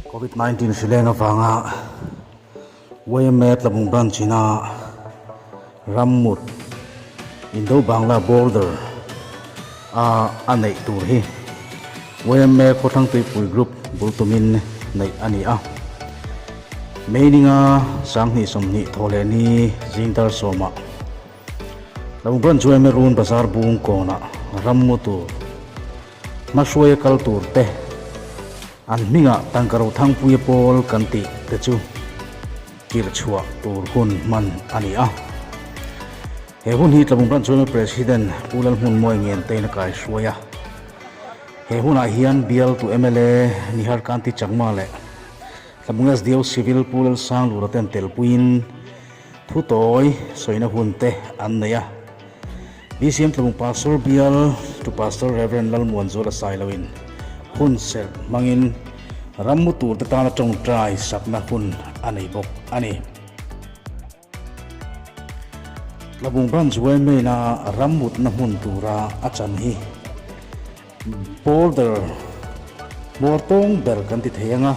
Covid 19 hrileng avanga YMA Tlabung Branch ina rammut Indo-Bangla border a a neih tur hi YMA Khawthlang Tuipui Group bul tumin neih a ni a. May ninga 2020 thawhleh ni zingdar sawmah Tlabung Branch YMA Run Bazar bung kawnah rammu tur Hmahruaia kal tur te, an hmingah tangka rothangpuia pawl kan tih te chu tirh chhuah tur hun hman a ni a. He hun hi Tlabung Branch Yma President Pu Lalhmunmawi Ngentein a kaihruai a. He hunah hian bialtu mla Nihar Kanti Chakma leh Tlabung SDO Civil Pu Lalsanglura ten telpuiin thu tawi sawina hun te an nei a. BCM Tlabung Pastor Bial to Pastor Rev. Lalmuanzuala Sailoin hun serh hmangin rammu turte tana tawngtai sakna hun a nei bawk a ni. Tlabung Branch YMA-na rammutna hmun tura a chan hi border hmawr tawng ber kan ti thei ang a,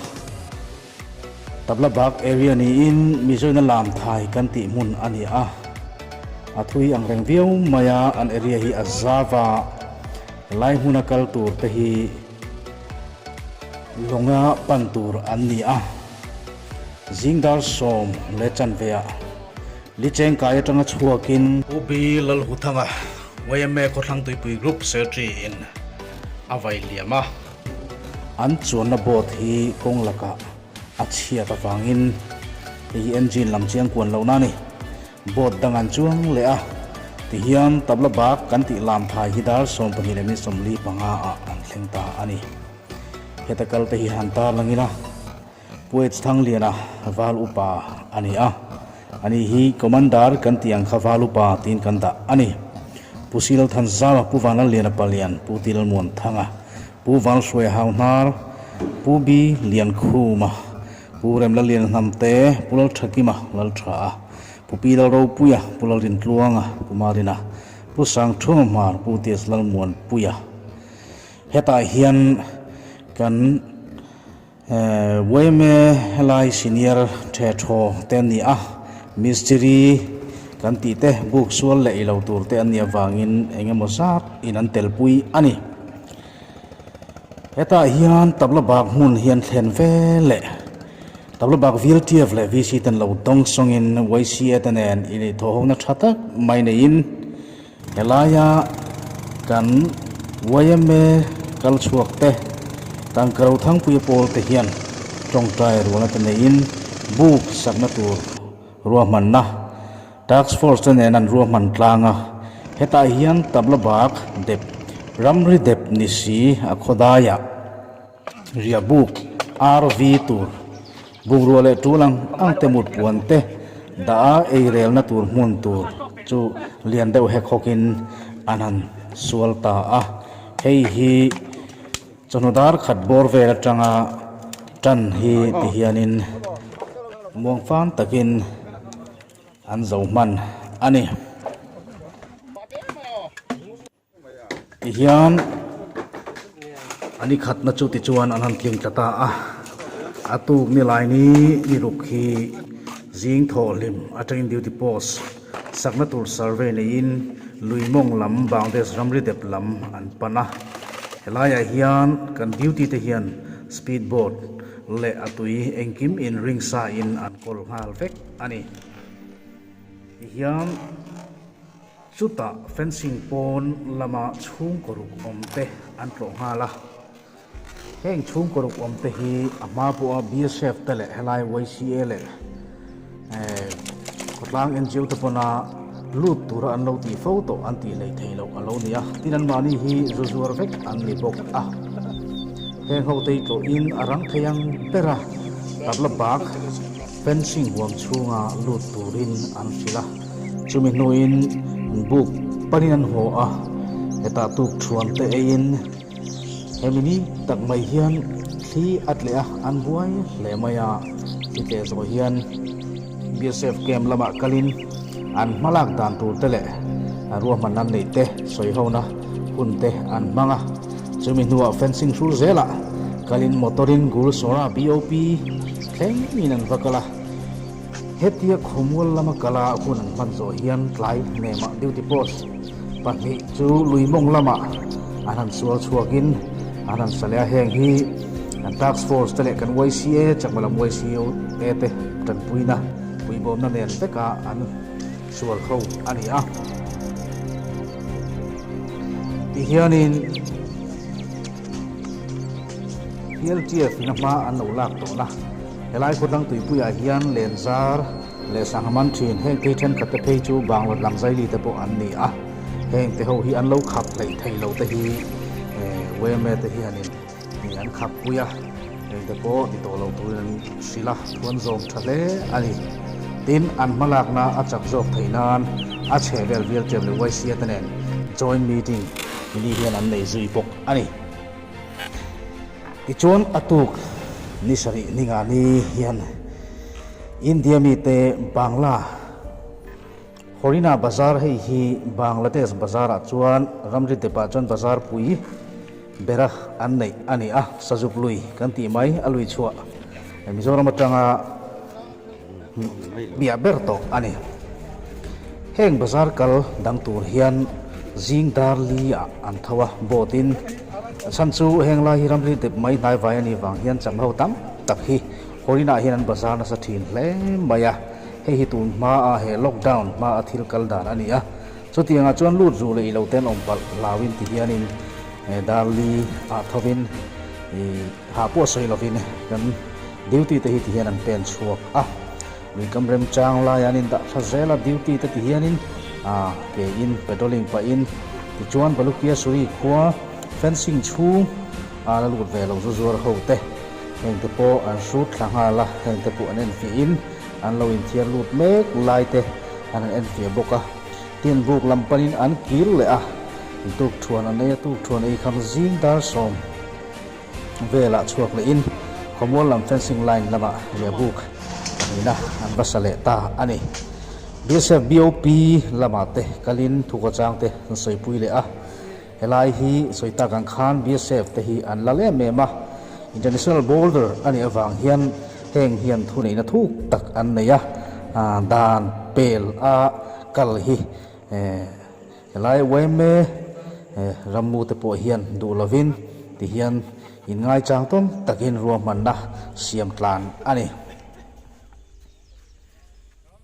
Tabla Bagh area niin Mizoina Lamthai kan tih hmun a ni a, a thui ang reng viau mai a, an area hi a zau a, lai hmuna kal tur te hi lawnga pan tur an ni a, zingdar sawm leh chanve ah Lichengkai atanga chhuakin. Pu B Lalhuthanga YMA Khawthlang Tuipui Group Secretary in a vai liam a. An chuanna boat hi kawng lakah a chhiat avangin hei hi engine lam chiang kuan lohna a ni. Boat dang an chuang leh a, tihian tabla bak kan tih lam thai hi dar 12 leh minute 45 ah an thleng ta a ni. Heta kal te hi han tar langin a, Puaits Thangliana val upa a ni a, ani hi Commander kan tih ang kha val upa tiin kan dah a ni. Pu Silal Thanzama, Pu Vanlalliana Palian, Pu Tilmuan Thanga, Pu Valhruaia Hauhnar, Pu Bi Liankhuma, Pu Remlaliana Hnamte, Pu Lalthakima Laltha, Pu Pi Lalropuia, Pu Lalrintluanga, Pu Marina, Pu Sangthuma Hmar, Pu Ts Lalmuanpuia. Hetah hian kan. Yma helai senior the thaw te an ni a, mistiri kan tih te buk sual leh ilo tur te an nih avangin eng emaw zat in an telpui a ni. Hetah hian tabla bak hmun hi an thlen ve leh tabla bak VLTF leh VC ten lo dawng sawngin YCA te nen inihthawhhawkna tha tak mai neiin Helaia kan yma kal chhuak te, tangka ro thangpuia pawl te hian tawngtai rualna te neiin buk sakna tur ruahmanna Task Force te nen an ruahman tlang a, hetah hian tabla bak dep ramri dep ni si a khawdaiah riah buk RV tur bungrua leh tul ang ang te mut puan te dah a ei relna tur hmun tur chu lian deuh hek hawkin an han sual ta a, hei hi chawhnu dar khat bawr vel atanga tan hi ti hianin muangfang takin an zo hman a ni. Tihian a ni khatna chu tichuan an han tling tla ta a, a tuk ni lai ni ni ruk hi zing thawh hlim atangin duty post sakna tur survey neiin lui mawng lam Bangladesh ramri dep lam an pan a, helaiah hian kan duty te hian speed boat leh a tui engkim in ring sa in an kawl nghal vek a ni. Tihian. Chutah fencing pawn lama chhungkaw ruk awm te an tlawh nghal a, heng chhungkaw ruk awm te hi a hma pawha BSF te leh helai YCA leh khawtlang NGO te pawna lut tura an lo tih fo tawh an tih hleih theih loh a lo ni a, tin anmahni hi zu zuar vek an ni bawk a, heng ho te hi tlawhin a rang thei ang ber a, tabla bak fencing huam chhunga lut turin an hrilh a. Chumi hnuin buk panin an haw a, hetah tuk thuan te eiin hemi ni tak mai hian thli a tleh a, an buai hle mai a, thli tleh zawh hian BSF camp lamah kalin an hmalak dan tur te leh ruahman an neih te sawi hona hun te an hmang a, chumi hnuah fencing hrul zelah. Kalin motor-in Gulsora BOP thlengin an va kal a. Hetia khawmual lama kala hun an hman zawh hian tlai hnemah duty post pahnih chu lui mawng lamah an han sual chhuakin an han sa leh a. Heng hi kan task force te leh kan YCA chakma lam YCA te tanpuina puibawmna nen veka an sual ho a ni a. Tihianin. PLTF in a hma an lo lak tawh a, helai khawtlang tuipuiah hian lenzar leh sangha man thin heng phei thenkhat te phei chu Banglot lam zaili te pawh an ni a, heng te ho hi an lo khap hleih thei lo te hi yma te hianin an khap pui a, heng te pawh ti tawh lo turin an hrilh a, thu an zawm tha hle a ni. Tin, an hmalakna a chak zawk theih nan a chhehvel VLTF leh YCA te nen joint meeting ni hian an nei zui bawk a ni. Tichuan a tuk ni sarih ni nga ni hian India mite Bangla Horina Bazar hei hi Bangladesh Bazar ah chuan ramri depah chuan bazar pui bera an neih a ni a, Sazuk lui kan tih mai a lui chhuah Mizoram atanga Miah ber tawh a ni. Heng bazar kal dang tur hian zing dar li ah an tho a, boat in a chhan chu heng lai hi ramri dep mai hnai vai a nih vang hian chang ho tam tak hi Horina hian an bazar nasa thin hle mai a, hei hi tun hma a he lockdown hma a thil kal dan a ni a, chutiang ah chuan lut ruh leh ilo ten awm palh hlau in ti hian in dar li ah tho in ih hah pawh sawi lo in kan Duty te hi ti hian an pen chhuak a, luikam remchang lai an indah tha zel a, duty te ti hianin ah ke in patrolling pahin tichuan Balukia Suri khua fencing chhung a la lut ve lo zu zuar ho te heng te pawh an hrut thla nghal a, heng te pawh an enfiahin an lo inthiar lut mek lai te an han enfiah bawk a, tin buk lam panin an kir leh a, tukthuan an ei a, tukthuan ei kham zing dar sawm. Velah chhuak lehin khawmual lam fencing line lamah riahbuk nihna an va sa leh ta a ni. BSF BOP lamah te kalin thukhawchang te an sawipui leh a, helai hi sawi tak ang khan BSF te hi an lal em em a, international border a nih avang hian heng hian thuneihna thuk tak an nei a, dan pel a kal hi Helai yma rammu te pawh hian duh lovin ti hian inngaichang tawn takin ruahmanna siam tlan a ni.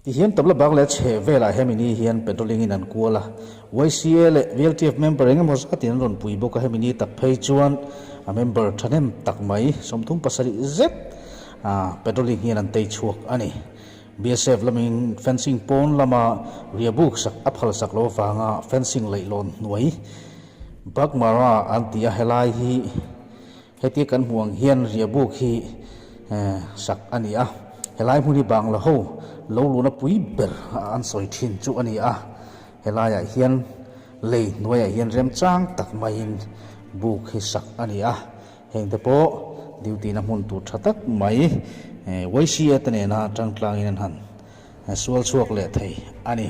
Ti hian tabla bang leh chheh velah hemi ni hian patrolling in an kual a, YCA leh VLTF member eng emaw zatin an rawn pui bawk a, hemi ni tak phei chuan a member thahnem tak mai 37 zet patrolling hian an tei chhuak a ni. BSF lamin fencing pawn lama riahbuk sak a phal sak lo avanga fencing leihlawn hnuai Bagmara an ti a, helai hi hetia kan hmuh ang hian riahbuk hi sak a ni a, helai hmun hi Bangla ho lo luhna pui ber an sawi thin chu a ni a, helaiah hian lei hnuaiah hian remchang tak maiin buk hi sak a ni a. Heng te pawh duty na hmun tur tha tak mai YCA te nena tangtlangin an han sual chhuak leh thei a ni.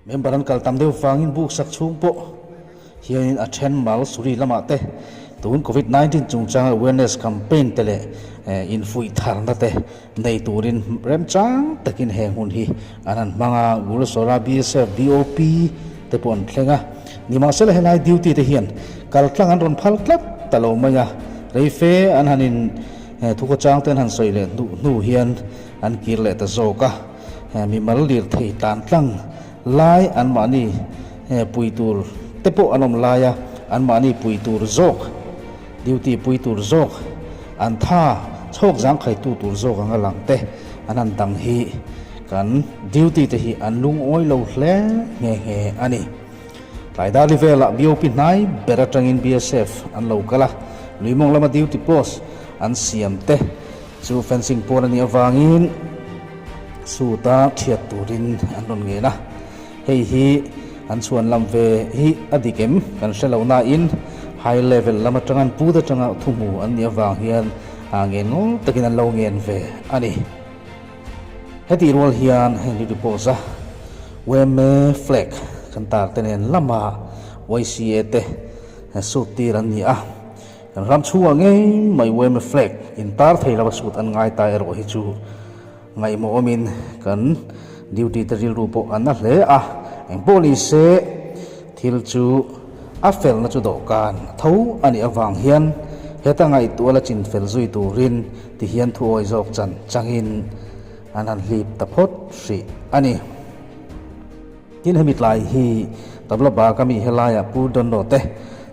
Member an kal tam deuh vangin buk sak chhung pawh hianin a then mal Suri lamah te tun Covid 19 chungchanga awareness campaign te leh infuih tharna te nei turin remchang takin heng hun hi an han hmang a, Gurusora BSF BOP te pawh an thleng a, nimahsela helai duty te hian kaltlang an rawn phal tlat ta lo mai a, reife an han in thukhawchang te an han sawi leh hnuh hnu hian an kir leh ta zawk a, mimal lirthei tlan tlang lai anmahni pui tur te pawh an awm lai a, anmahni pui tur zawk. Duty pui tur zawk an tha chhawk zangkhaitu tur zawk anga lang te an han dang hi kan duty te hi an lungawi lo hle nghe nghe a ni. Tlai Dali velah BOP hnai ber atangin BSF an lo kal a, Luimawng lama duty post an siam te chu fencing pawn a nih avangin suta thiat turin an rawn ngen a. Hei hi an chhuan lam ve hi a dik em kan hre lo nain high level lam atanga an put atanga thu hmu an nih avang hian ngen ngawl takin an lo ngen ve a ni. Hetih rual hian heng duty post a yma flag kan tar te nen lama YCA te suit tir an ni a. Kan ram chhungah ngei mai yma flag intar thei lova sut an ngai ta erawh hi chu ngaihmawh awmin kan duty te rilru pawh a na hle a. Engpawh ni se thil chu a felna chu dawhkan a tho a nih avang hian heta ngaihtuah la chin fel zui turin ti hian thuawi zawk chan changin an han hlip ta phawt hrih a ni. Tin hemi tlai hi tabla bag a mi helaiah Pu Donno te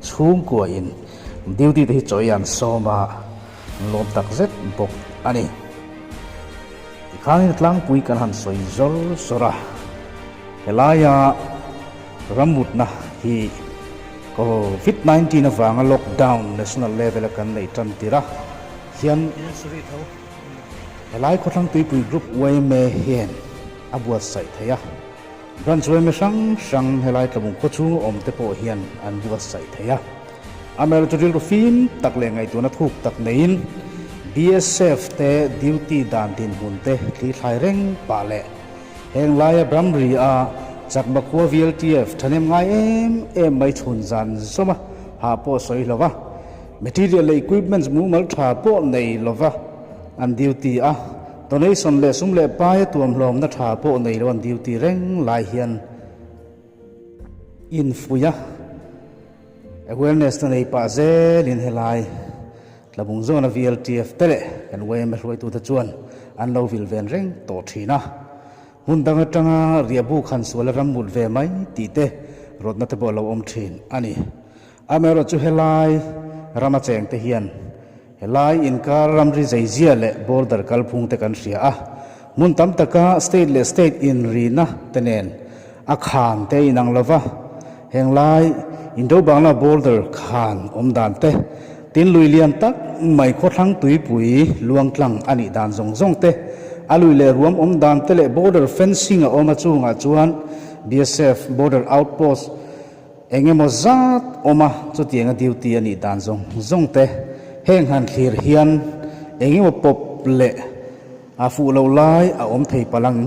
chhungkua in duty te hi chawi an sawm a, an lawm tak zet bawk a ni. Tikhanin tlangpui kan han sawi zawr zawr a, helaia rammutna hi Covid 19 avanga lockdown national level a kan neih tan tirh a hian Helai khawthlang tuipui group yma hian a buatsaih thei a, branch yma hrang hrang helai tlabung khaw chhunga awm te pawh hian an buatsaih thei a. Amaherawhchu chu rilru fim tak leh ngaihtuahna thuk tak neiin BSF te duty dan dinhmun te thli thlai reng pah leh heng laia Brahmri a Chakma khua VLTF thahnem ngai em em mai chhun zan zawma hah pawh sawi lo va. Material leh equipments mumal tha pawh nei lova an duty a, donation leh sum leh paia tuamhlawmna tha pawh nei lo an duty reng lai hian infuih a, awareness na nei pah zelin helai Tlabung zawna VLTF te leh kan yma hruaitute chuan an lo vil ven reng tawh thin a. Hmun dang atanga riahbuk han sual a ram mut ve mai tih te rawtna te pawh a lo awm thin a ni. Amaherawhchu chu helai rama cheng te hian helai inkar ramri zeizia leh border kalphung te kan hria a, hmun tam taka state leh state inrina te nen a khan te inang lova, henglai Indo-Bangla border khan awm dan te, tin lui lian tak mai khawthlang tuipui luangtlang a nih dan zawng zawng te, a lui leh ruam awm dan te leh border fencing a awm a chungah chuan BSF border outpost Eng emaw zat awm a, chutianga duty a nih dan zawng zawng te heng han thlir hian eng emaw pawp leh a fuh lo lai a awm thei palh ang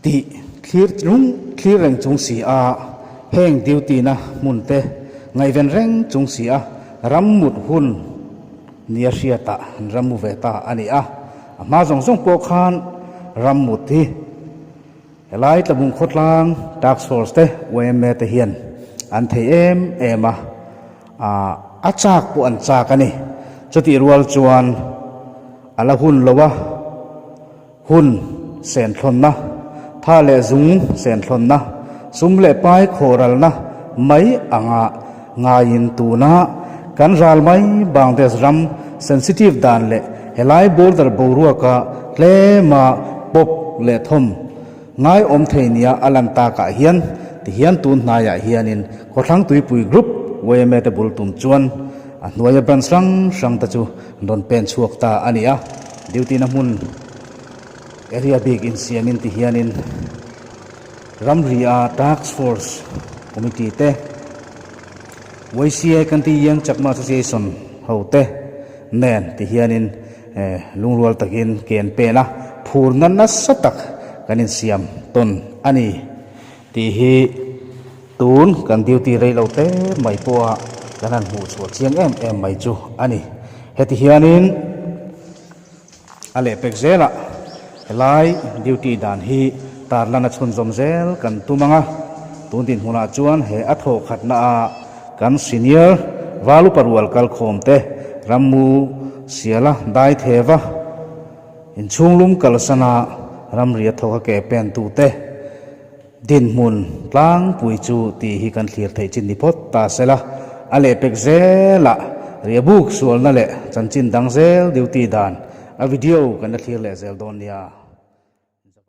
tih thlir lung thlir reng chung si a, heng duty na hmun te ngaihven reng chung si a ram mut hun nia hriatah an ram mu ve ta a ni a, a hma zawng zawng pawh khan ram mut hi. Helai Tlabung khawtlang Task Force te yma te hian an thei em em a, a chak pawh an chak a ni. Chutih rual chuan a la hun lo a, hun senthlawnna, tha leh zung senthlawnna, sum leh pai khawhralna mai anga ngaiin tuna kan ral mai Bangladesh ram sensitive dan leh helai border boruaka tlema pawp leh thawm ngai awm thei nia a lan takah hian tihian tun hnaiah hianin Khawthlang Tuipui Group yma te bul tum chuan a hnuaia branch hrang hrang te chu an rawn pen chhuak ta a ni a, duty na hmun area bik insiamin tihianin Ramri a Task Force Committee te, YCA Kanti Young Chakma Association ho te nen ti hianin lungrual takin ke an pen a, phurna nasa tak kan insiam tawn a ni tih hi tun kan duty rei lo te mai pawha kan han hmuh chhuah chiang em em mai chu a ni. Heti hianin. A lehpek zelah helai duty dan hi tarlan a chhunzawm zel kan tum ang a, tun dinhmunah chuan he a thawhkhatna a kan senior Valupa rual kalkhawm te rammu siala dai theva inchhunglum kalsana ramri a thawk a ke pen tute Dinhmun tlangpui chu tih hi kan thlir theih chin ni phawt ta sela, a lehpek zelah riahbuk sualna leh chanchin dang zel duty dan a video kan la thlir leh zel dawn nia.